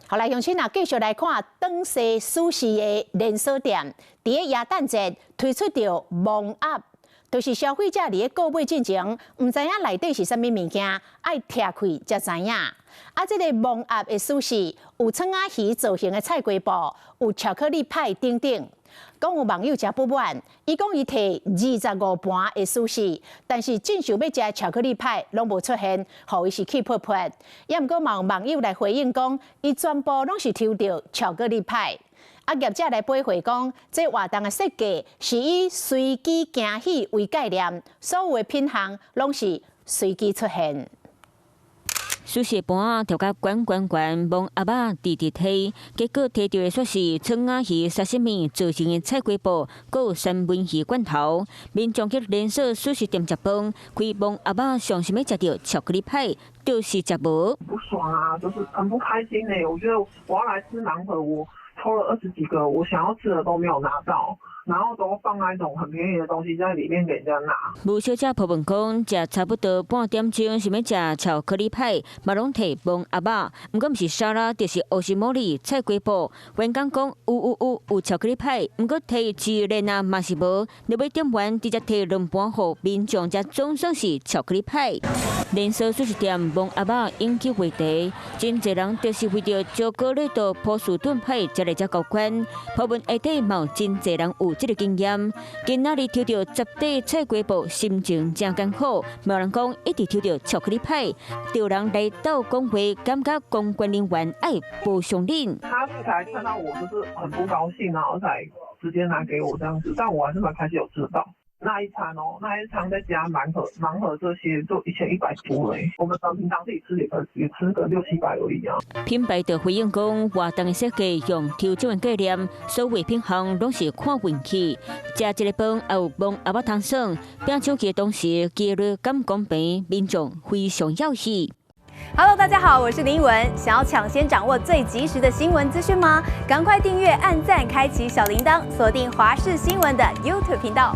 好來，鄉親啊，繼續來看轉世壽司的連鎖店，佇咧耶誕節推出著盲盒，就是消費者佇咧購買進前，毋知影內底是啥物物件，愛拆開才知影。啊，這個盲盒的壽司有創仔魚造型的菜瓜布，有巧克力派等等。講有網友誠不滿，伊講伊提25盤的壽司，但是真想欲食的巧克力派攏無出現，予伊是氣噗噗。也毋過嘛有網友來回應講，伊全部攏是抽著巧克力派。啊，業者來回回講，這活動的設計是以隨機驚喜為概念，所有的品項攏是隨機出現。壽司盤仔疊甲懸懸懸，盲盒仔直直提，結果提著的卻是創仔魚沙西米造型的菜瓜布，閣有三文魚罐頭。民眾去連鎖壽司店食飯，開盲盒仔上想欲食著巧克力派，就是食無。不爽啊，就是很不開心欸。我覺得我要來吃盲盒，我抽了20幾個，我想要吃的都沒有拿到。然後都放那種很便宜的東西在裡面給人家拿。吳小姐抱怨講，食差不多半點鐘，想欲食巧克力派，嘛攏提盲盒仔，毋過毋是沙拉，就是烏西莫里菜瓜布。員工講有有有有巧克力派，毋過提一連啊嘛是無。落尾店員直接提兩盤予民眾，才總算是巧克力派。連鎖壽司店盲盒仔引起話題，真濟人就是為著巧克力到波士頓派才來遮交關。鋪文下底嘛有真濟人有這個經驗，今仔日抽著10塊菜瓜布，心情誠艱苦。嘛有人講一直抽著巧克力派，就有人來鬥講話，感覺公關人員愛報償恁。他才看到我就是很不高興，然後才直接拿給我這樣子，但我還是蠻開心有吃到。那一餐哦，那一餐再加盲盒，盲盒這些就1100多嘞。我們平常自己吃也也吃個六七百而已啊。品牌就回應講，活動的設計用抽獎的概念，所有品項攏是看運氣。食這个飯也有盲盒仔通耍，拼手氣的同時，幾率敢公平，民眾非常憂喜。 Hello，大家好，我是林文。想要搶先掌握最及時的新聞資訊嗎？趕快訂閱、按讚、開啟小鈴鐺，鎖定華視新聞的 YouTube 頻道。